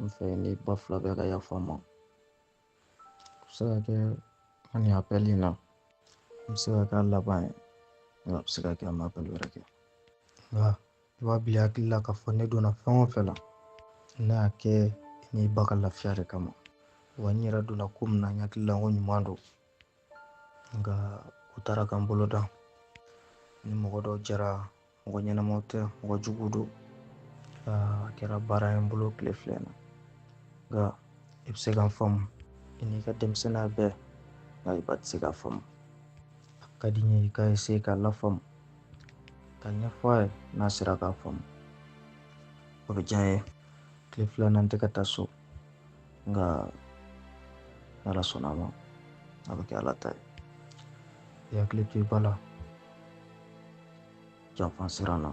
N fɛ n'i ba fila bɛɛ ka yafa n ma. A bɛ se ka kɛ an nin appel in na, a bɛ se ka kɛ a laban ye, nka a bɛ se ka kɛ an bɛ appel wɛrɛ kɛ. Nka i b'a bila i hakili la k'a fɔ ne donna fɛn o fɛn la, ne y'a kɛ i n'i ba ka lafiya de kama. Wa n yɛrɛ donna ko min na, n hakili la ko ɲuman don, nka u taara ka n bolo dan. Ni mɔgɔ dɔw jɛra, mɔgɔ ɲɛnamaw tɛ, mɔgɔ juguw don. A kɛra baara ye n bolo tile fila in na, nka i bɛ se ka n faamu i n'i ka denmisɛnninya bɛɛ, nka i ba tɛ se k'a faamu. A ka di n ye i ka essayer k'a lafaamu, k'a ɲɛfɔ a ye, n'a sera k'a faamu o bɛ diya n ye. Tile fila in na n tɛ ka taa so, nka n'Ala sɔnna a ma, a bɛ kɛ Ala ta ye. I hakili to i ba la, janfa sera n na.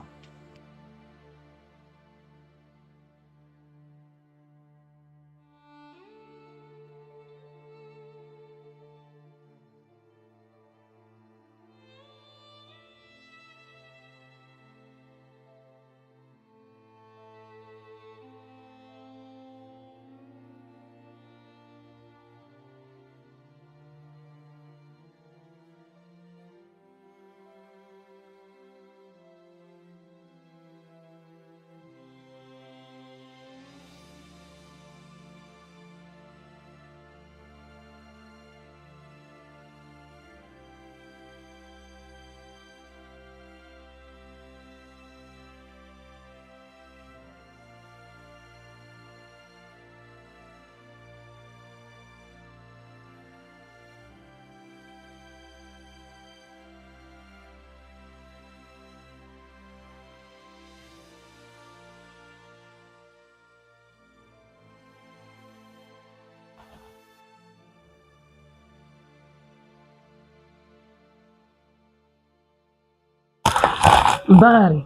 Bakari,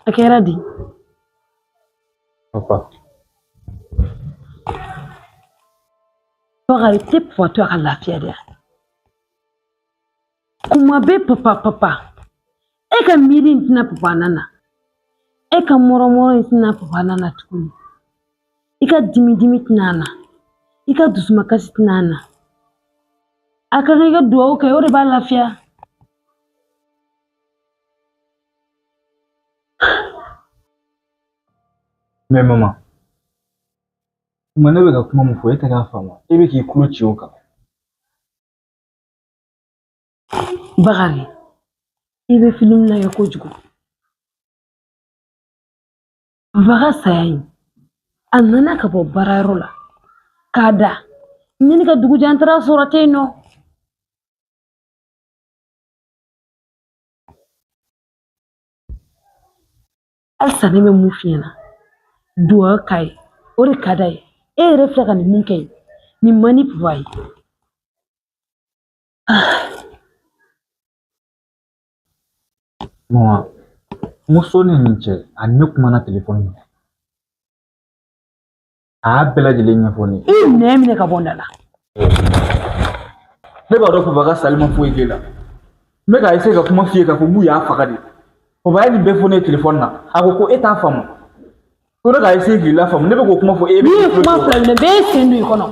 a kɛra di? Papa. Bakari tɛ papa to a ka lafiya de. Kuma bɛɛ papa papa. E ka miiri in tɛna papa nana. E ka mɔrɔmɔrɔ in tɛna papa nana tuguni. I ka dimi dimi tɛna na. I ka dusumakasi tɛna na. A ka kan i ka dugawu kɛ, o de b'a lafiya. Mais maman, kuma ne bɛ ka kuma min fɔ e tɛ k'a faamu, e bɛ k'i tulo ci o kan. Bakari, i bɛ filimu lajɛ kojugu. Papa ka saya in, a nana ka bɔ baarayɔrɔ la k'a da ɲani ka dugu jɛ, an taara sɔrɔ a tɛ yen nɔ. Halisa ne bɛ mun f'i ɲɛna, dugawu k'a ye, o de ka d'a ye. E yɛrɛ filɛ ka nin mun kɛ, nin man di papa ye. Maman, n ko sɔɔni nin cɛ, a ni ne kumana telefɔni na. A y'a bɛɛ lajɛlen ɲɛfɔ ne ye. I nɛn minɛ ka bɔ n da la. Ne b'a dɔn papa ka sali ma foyi k'e la. N bɛ ka essayer ka kuma f'i ye k'a fɔ k'u y'a faga de. Papa ye nin bɛɛ fɔ ne ye telefɔni na. A ko ko e t'a faamu. Ko ne ka essayer k'i lafaamu. Ne bɛ k'o kuma fɔ e. N'i ye kuma fila minɛ, bɛɛ sen don i kɔnɔ.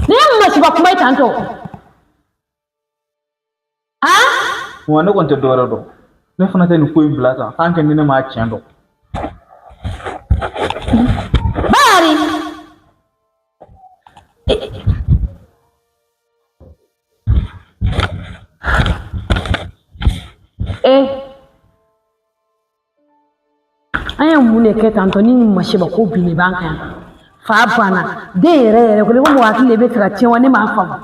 Nin ye masiba kuma ye tantɔ. Wa ne kɔni tɛ dɔwɛrɛ dɔn. Ne fana tɛ nin ko in bila tan tant que ni ne m'a tiɲɛ dɔn. Bakari! Eh, an ye mun de kɛ tantɔ ni nin masiba ko bin de b'an kan yan? Fa banna, den yɛrɛ yɛrɛ ko ne ko mɔgɔ hakili de bɛ fɛ ka tiɲɛ wa, ne m'a faamu.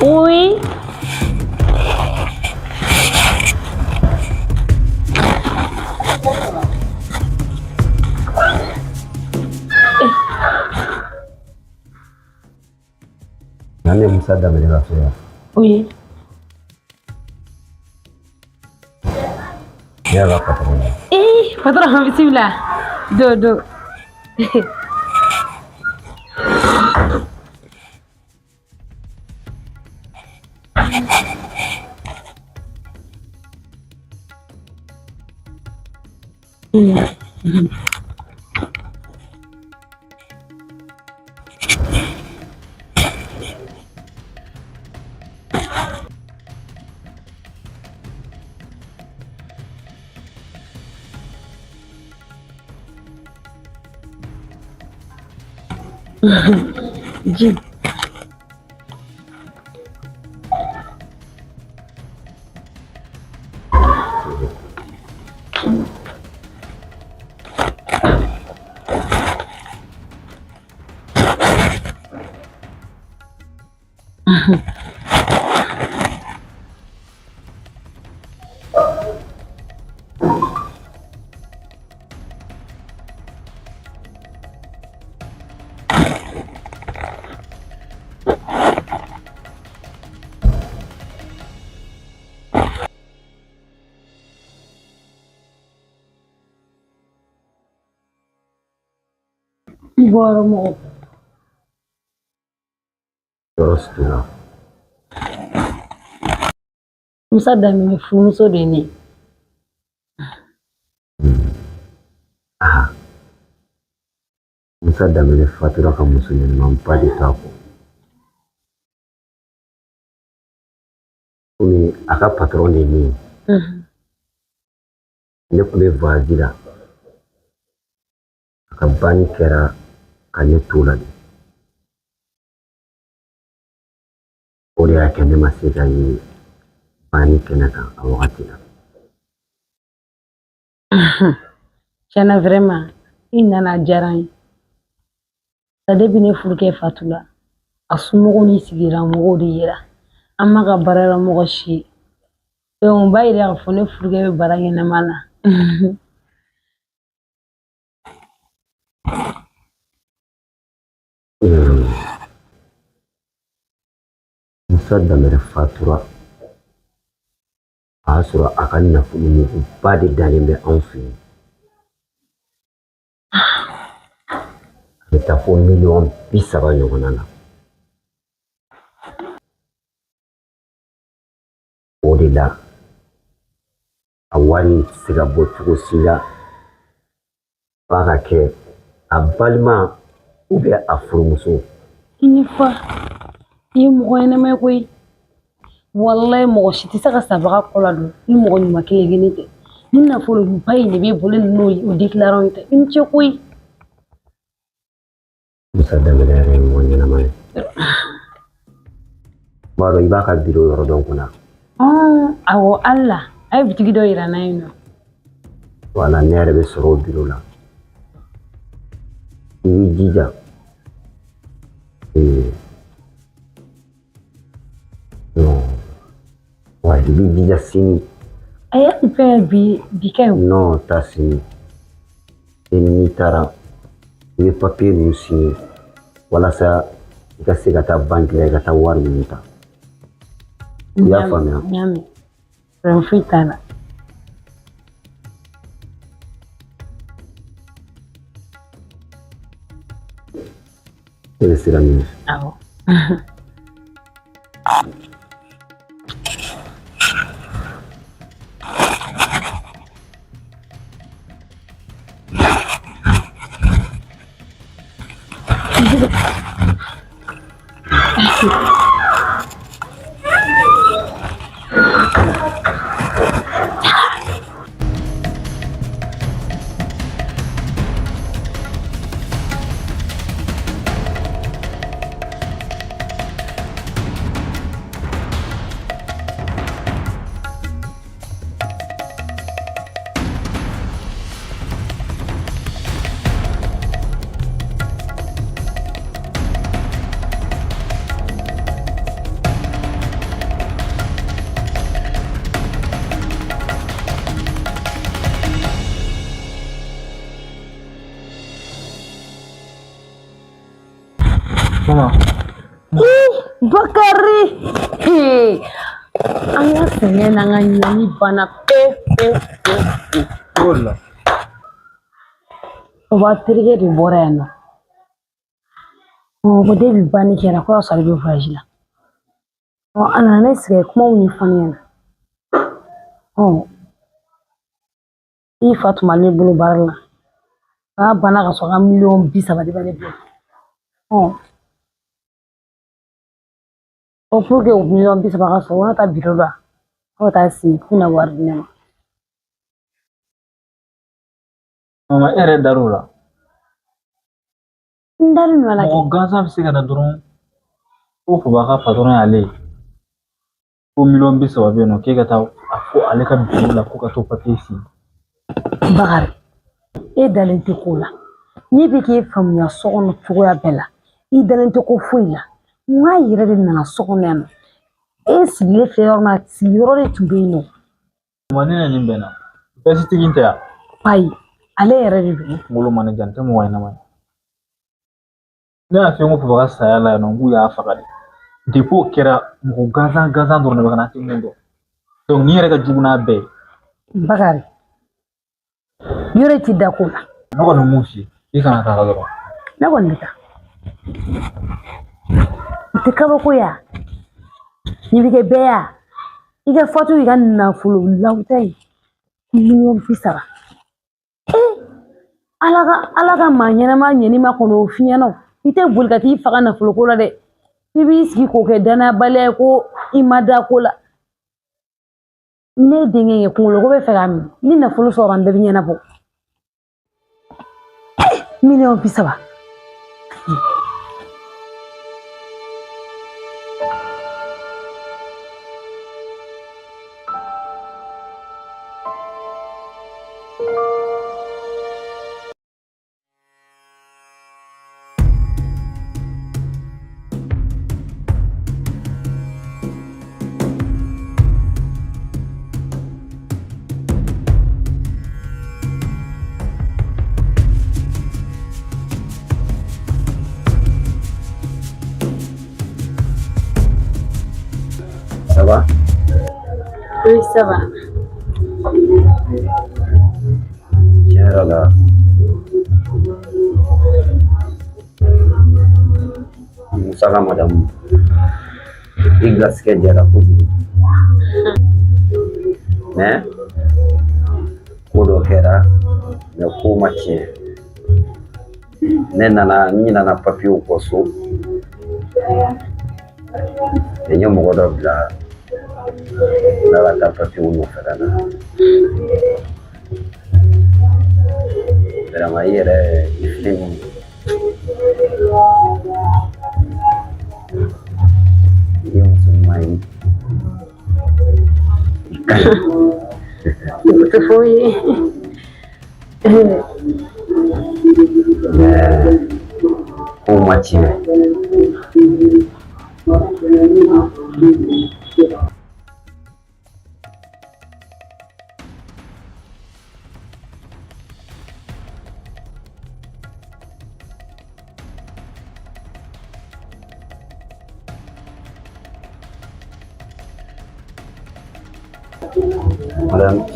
Oui. Nan ne Musa Danbele ka so ye. Oui. Ne y'a ka patɔrɔn ye. Eh, patɔrɔn bisimila. Do do. Ji. I bɔra mɔgɔ. Yɔrɔ si t'o la. Musa Danbele furumuso de ye ne ye. Aha. Musa Danbele fatura ka muso ɲɛnɛmanba de to a kɔ. Komi a ka patɔrɔn de ye ne ye. Ne tun bɛ voyage la. A ka banni kɛra ka ne to la de. O de y'a kɛ ne ma se ka ye banni kɛnɛ kan a wagati la. Tiɲɛna vraiment i nana a diyara n ye. Depuis ne furukɛ fatula a somɔgɔw ni sigida mɔgɔw de yera an ma ka baara la mɔgɔ si ye. Donc o b'a yira k'a fɔ ne furukɛ bɛ baara ɲɛnama la. Musa Danbele fatura a y'a sɔrɔ a ka nafolo muguba de dalen bɛ anw fɛ yen. A bɛ taa fo miliyɔn 30 ɲɔgɔnna na. O de la a wari in tɛ se ka bɔ cogo si la f'a ka kɛ a balima ou bien a furumuso. I ni fa, i ye mɔgɔ ɲɛnama ye koyi. Walayi mɔgɔ si tɛ se ka sabaga kɔ la don ni mɔgɔ ɲuman kelen kelen tɛ. Ni nafoloba in de b'e bolo n'o ye o déclarant tɛ. I ni ce koyi. Musa Danbele yɛrɛ ye mɔgɔ ɲɛnama ye. B'a dɔn i b'a ka biro yɔrɔ dɔn kunna. Awɔ Ala a ye bitigi dɔ yira n na yen nɔ. Wala ne yɛrɛ bɛ sɔrɔ o biro la. I b'i jija. Non. Ouais, i b'i jija sini. A y'a fɛn bi bi kɛ o. Non, taa sini. Sini n'i taara i bɛ papiye ninnu signer walasa i ka se ka taa banque la i ka taa wari ninnu ta. I y'a faamuya? N y'a mɛn. Problème foyi t'a la. E bɛ sira min fɛ. Awɔ. Mama. Bakari. An ka sɛgɛn n'an ka ɲani banna pewu pewu pewu pewu. Cogo di la? Papa terikɛ de bɔra yan nɔ. Ko depuis banni kɛra ko y'a sɔrɔ ale bɛ voyage la. A nana ne sigi a ye kumaw ɲɛfɔ ne ɲɛna. I fa tun b'ale bolo baara la. A banna ka sɔrɔ ka 30 miliyɔn de b'ale bolo. O pour que o 30 miliyɔn ka sɔrɔ, o ka taa biro la, fo ka taa sigi k'u na wari di ne ma. Mama, e yɛrɛ dar'o la. N dalen don a la kɛ. Mɔgɔ gansan bɛ se ka na dɔrɔn ko papa ka patɔrɔn y'ale ye. Ko 30 miliyɔn bɛ yen nɔ, k'e ka taa a fɔ ale ka biro la ko ka t'o papiye signer. Bakari, e dalen tɛ ko la. Ne bɛ k'e faamuya so kɔnɔ cogoya bɛɛ la. I dalen tɛ ko foyi la. N k'a yɛrɛ de nana so kɔnɔ yan nɔ. E sigilen filɛ yɔrɔ min na, sigiyɔrɔ de tun bɛ yen nɔ. Mama, ne na nin bɛnna. Vɛsitigi in tɛ yan. Ayi, ale yɛrɛ de don. N kunkolo ma ne diya, n tɛ mɔgɔ ɲɛnama ye. Ne y'a f'i ye ko papa ka saya la yan nɔ, k'u y'a faga de. Depuis o kɛra, mɔgɔ gansan gansan dɔrɔn de bɛ ka na an tɛ mun dɔn. Donc nin yɛrɛ ka jugu n'a bɛɛ ye. Bakari, yɔrɔ i t'i da ko la. Ne kɔni bɛ mun f'i ye, i kana taa dɔrɔn. Ne kɔni bɛ taa. O tɛ kabako ye wa? Nin bɛ kɛ bɛɛ ye wa? I ka fatu y'i ka nafolo lawuta ye 30 miliyɔn. Ala ka maa ɲɛnama ɲɛni ma kɔnɔ o f'i ɲɛna o. I tɛ boli ka t'i faga nafolo ko la dɛ. I b'i sigi k'o kɛ danayabaliya ye ko i ma da ko la. Ne denkɛ ye kunkolo ko bɛ fɛ k'a minɛ. Ni nafolo sɔrɔ an bɛɛ bɛ ɲɛnabɔ. 30 miliyɔn. Ça va? Oui, ça va. Tiɲɛ yɛrɛ la, Musa ka madamu, i garisɛgɛ diyara kojugu, mais ko dɔ kɛra, mais ko ma tiɲɛ. Ne nana, n ɲinɛna papiyew kɔ so. N ye mɔgɔ dɔ bila n'a ka taa papiyew nɔfɛ ka na. Vraiment, i yɛrɛ, i filɛ nin ye, i ye muso ɲuman ye, i ka ɲi. O tɛ foyi ye. Mais kow ma tiɲɛ.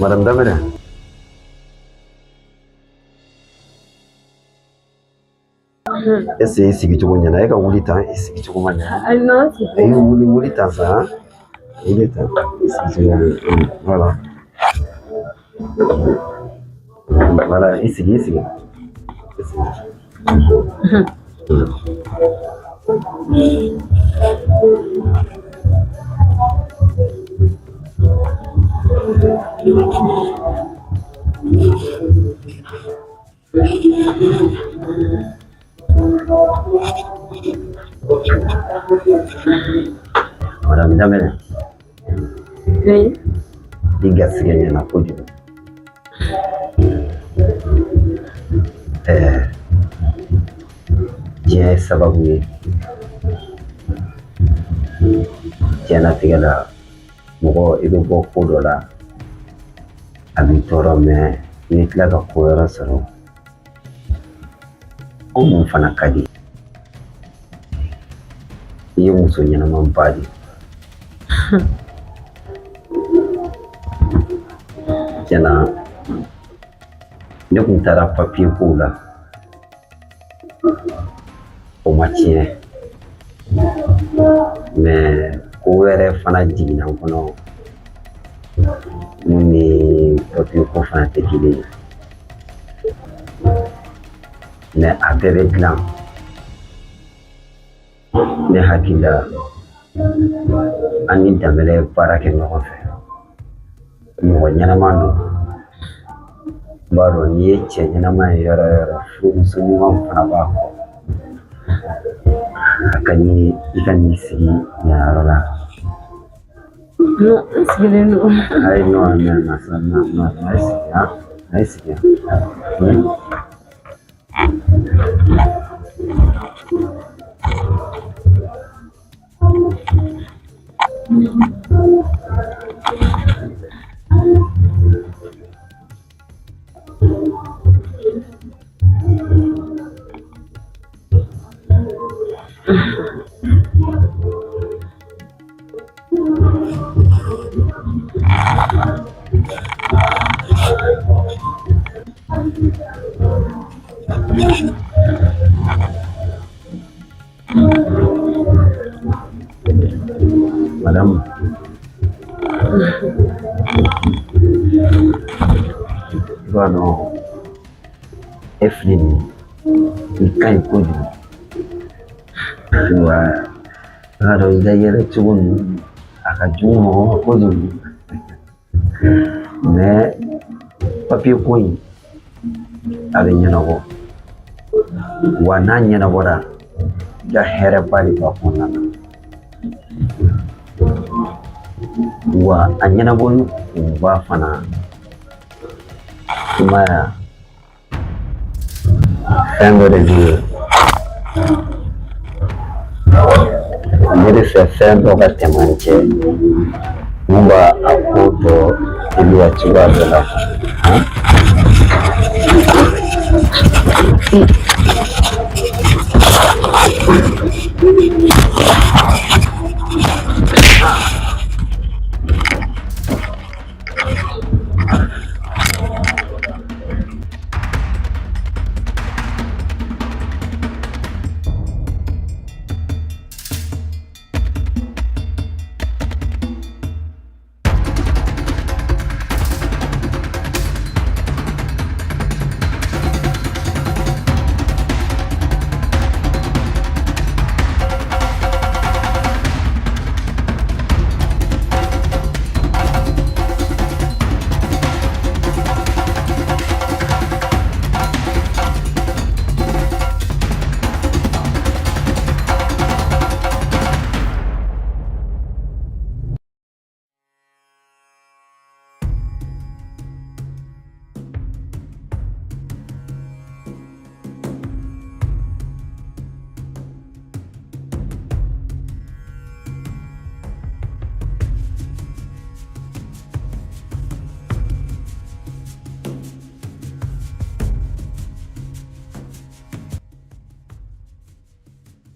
Madame Dambélé. Est-ce que i sigicogo ɲɛna? E ka wuli tan, i sigicogo ma ɲɛ. Ayi, non, c'est I wuli, wuli tan sa, wuli tan, i sigicogo ɲɛ. Voilà. Voilà, i sigi, i sigi. I sigi. Madame Dambélé, Oui. i garisɛgɛ ɲɛna kojugu. Ɛɛ, diɲɛ ye sababu ye. Diɲɛlatigɛ la, mɔgɔ i bɛ bɔ ko dɔ la, a b'i tɔɔrɔ, mais i bɛ tila ka ko wɛrɛ sɔrɔ. Ko mun fana ka di. I ye muso ɲɛnamaba de ye. Tiɲɛna, ne kun taara papiye kow la, o ma tiɲɛ, mais ko wɛrɛ fana jiginna n kɔnɔ min ni papiye ko fana tɛ kelen ye, mais a bɛɛ bɛ dilan. Ne hakili la, an ni Danbɛlɛ ye baara kɛ ɲɔgɔn fɛ, mɔgɔ ɲɛnama don. N b'a dɔn n'i ye cɛ ɲɛnama ye yɔrɔ o yɔrɔ, furumuso ɲuman fana b'a kɔ. A ka di i ka n'i sigi nin yɔrɔ la. Non, n sigilen don. Ayi, non, non, non, non, non, na i sigi yan, na i sigi yan. Madamu, i b'a dɔn, e filɛ nin ye, i ka ɲi kojugu. Wa i b'a dɔn, i ka yɛlɛ cogo ninnu, a ka jugu mɔgɔ ma kojugu. Mais papiye ko in, a bɛ ɲɛnabɔ. Wa n'a ɲɛnabɔra, i ka hɛrɛba de b'a kɔnɔna na. Wa a ɲɛnabɔli kunba fana, i m'a ye wa, fɛn dɔ de bɛ yen, ne bɛ fɛ fɛn dɔ ka tɛmɛ an cɛ mun b'a a ko tɔ teliya cogoya dɔ la. Han?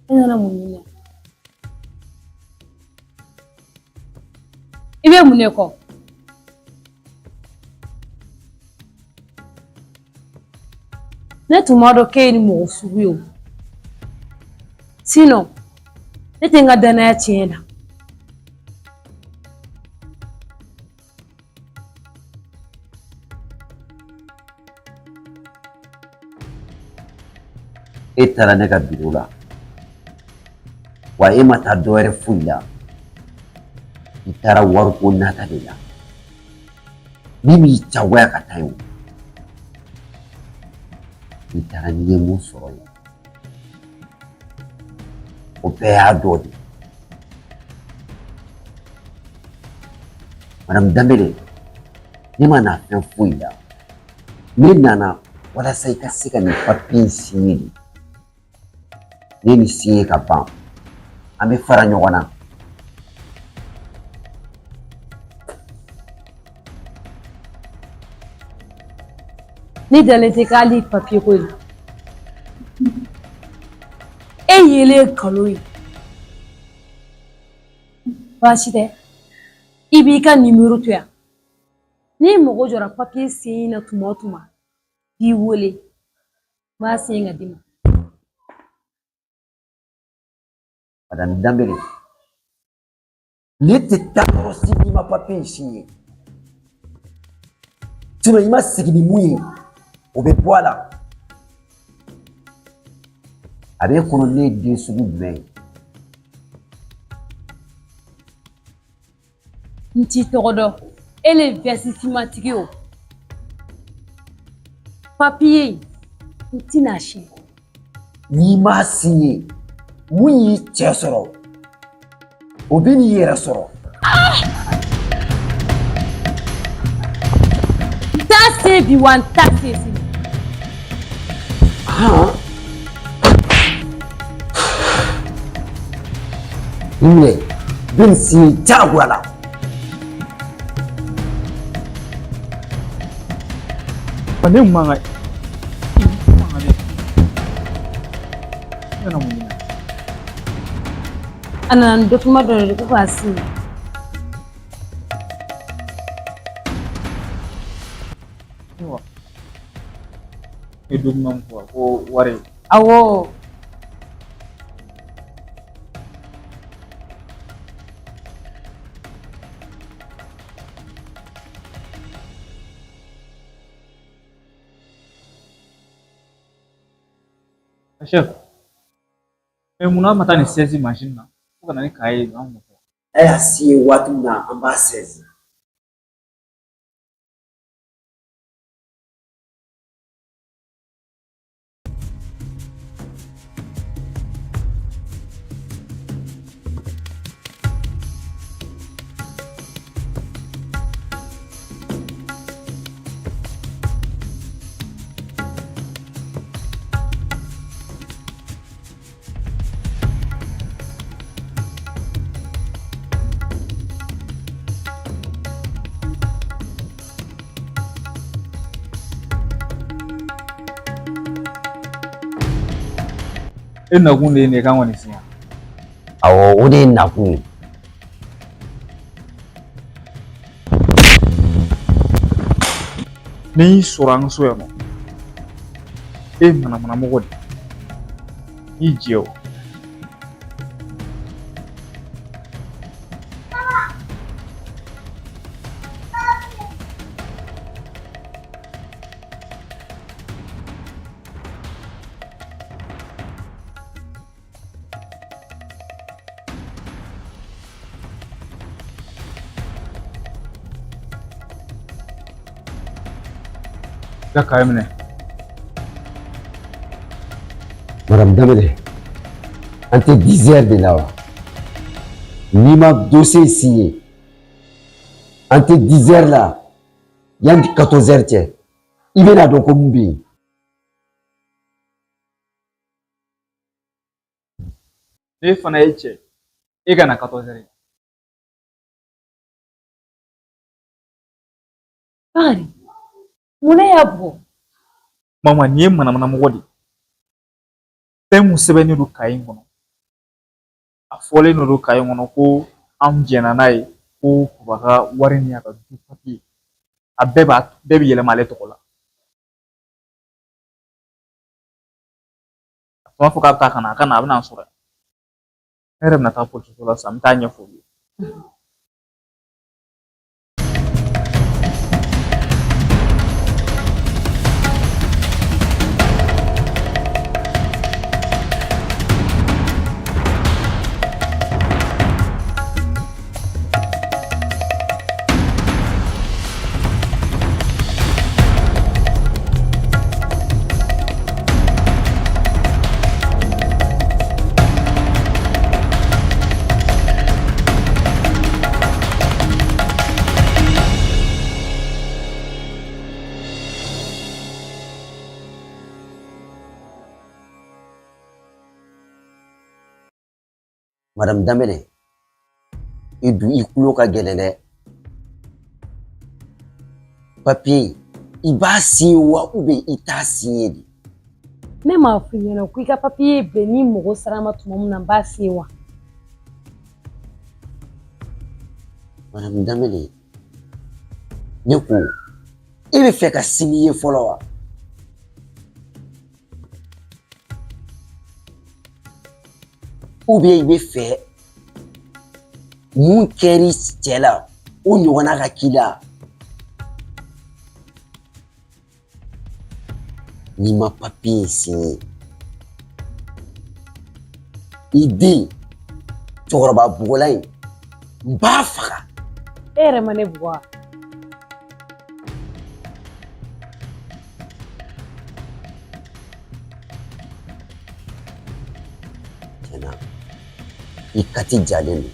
E nana mun ɲini? I bɛ mun de kɔ? Ne tun b'a dɔn k'e ye nin mɔgɔ sugu ye o. Sinon, ne tɛ n ka danaya tiɲɛ e la. E taara ne ka biro la, wa e ma taa dɔwɛrɛ foyi la, i taara wariko nata de la. Min b'i jagoya ka taa yen, o i taara n'i ye mun sɔrɔ yen, o bɛɛ y'a dɔ de ye. Madame Danbele, ne ma na fɛn foyi la, ne nana walasa i ka se ka nin papiye in signé de. Ne nin signé ka ban, an bɛ fara ɲɔgɔn na. Ne dalen tɛ k'ale papiye ko in na. E yelen ye nkalon ye. Baasi tɛ, i b'i ka nimoro to yan. N'i mago jɔra papiye signé na tuma o tuma, b'i wele n b'a signé ka d'i ma. Madame Danbele, ne tɛ taa yɔrɔ si n'i ma papiye in signé. Sinon i ma sigi ni mun ye, o bɛ bɔ a la. A b'e kɔnɔ ne ye den sugu jumɛn ye? N t'i tɔgɔ dɔn, e le vɛsisimatigi o. Papiye in, n tɛna signé. N'i m'a signé, mun y'i cɛ sɔrɔ, o bɛ n'i yɛrɛ sɔrɔ. N t'a signé bi wa n t'a signé sini. Nin minɛ, bɛ nin signé diyagoya la. Ne man ka ne nana mun ɲini? A nana ni document dɔ de ye ko k'a signé. Ayiwa, e ye document min fɔ ko wari. Awɔ. Chef, mais munna ma taa nin saisie machine na fo ka na ni cahier ye anw nɔfɛ? A y'a signé waati min na, an b'a saisi. E nakun de ye nin ye k'an kɔni signé. Awɔ, o de ye nakun ye. N'i y'i sɔrɔ an ka so yan nɔ, e ye manamanamɔgɔ de ye, i jɛ o. I ka cahier minɛ. Madame Danbele, an tɛ 10 heures de la wa? N'i ma dossier signé, an tɛ 10 heures la, yanni 14 heures cɛ, i bɛna dɔn ko mun bɛ yen. Ne fana ye cɛ, e ka na 14 heures. Bakari, mun ne y'a bugɔ? Mama, nin ye manamanamɔgɔ de ye. Fɛn mun sɛbɛnnen don cahier in kɔnɔ, a fɔlen don cahier in kɔnɔ ko anw jɛnna n'a ye ko papa ka wari ni a ka du papiye, a bɛɛ b'a bɛɛ bɛ yɛlɛma ale tɔgɔ la. A tun b'a fɔ k'a bɛ taa ka na, a ka na, a bɛ na n sɔrɔ yan. Ne yɛrɛ bɛna taa polisiso la sisan, n bɛ taa ɲɛfɔ olu ye. Madame Danbele, i dun i tulo ka gɛlɛn dɛ. Papiye i b'a signé wa ou bien i t'a signé de? Ne m'a f'i ɲɛna ko i ka papiye bɛn ni mɔgɔ sera ma tuma min na n b'a signé wa? Madame Danbele, ne ko e bɛ fɛ ka sini ye fɔlɔ wa? Ou bien i bɛ fɛ mun kɛr'i cɛ la o ɲɔgɔnna ka k'i la? N'i ma papiye in signé, i den cɛkɔrɔba bugɔla in n b'a faga. E yɛrɛ ma ne bugɔ wa? Tiɲɛna i kati jalen don,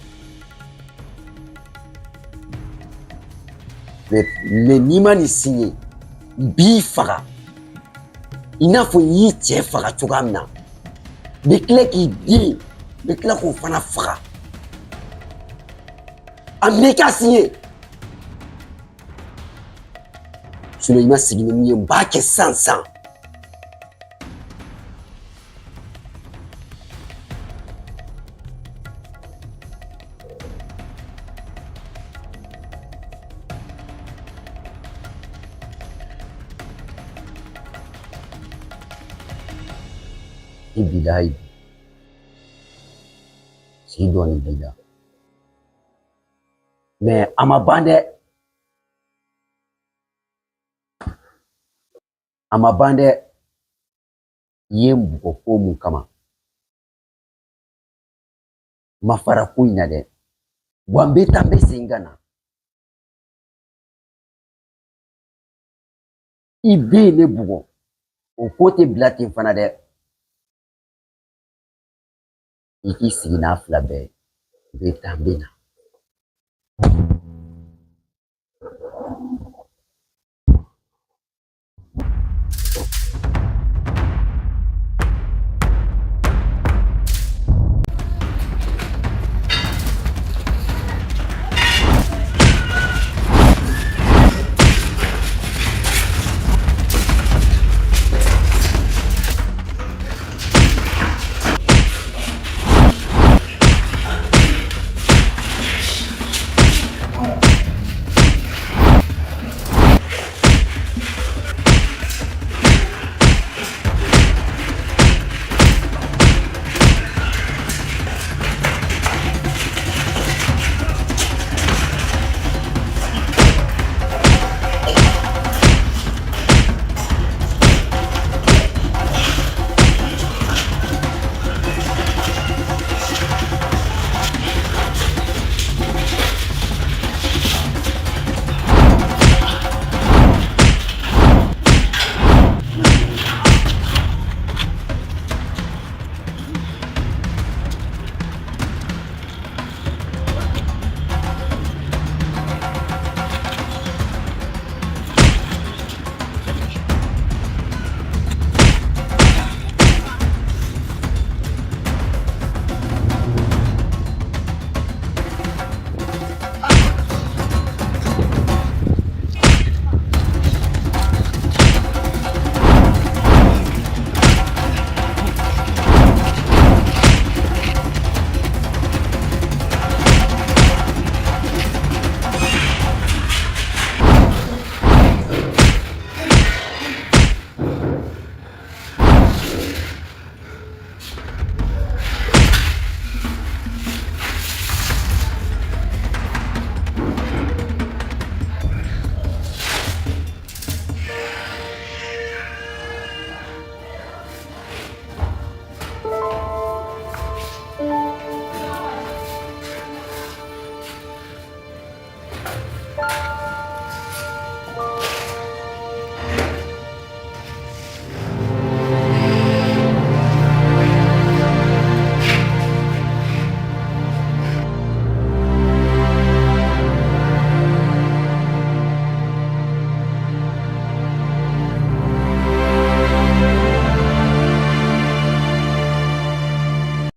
mais n'i ma nin signé n b'i faga i n'a fɔ n y'i cɛ faga cogoya min na. N bɛ tila k'i den, n bɛ tila k'o fana faga. A minɛ i k'a signé, sinon i ma sigi ni mun ye n b'a kɛ sisan sisan. I bilahi bi sigi dɔɔnin b'i la, mais a ma ban dɛ, a ma ban dɛ. I ye n bugɔ ko mun kama, n ma fara ko in na dɛ. Wa n bɛ taa, n bɛ segin ka na. I den ye ne bugɔ, o ko tɛ bila ten fana dɛ. I k'i sigi n'a fila bɛɛ ye, n bɛ taa, n bɛ na.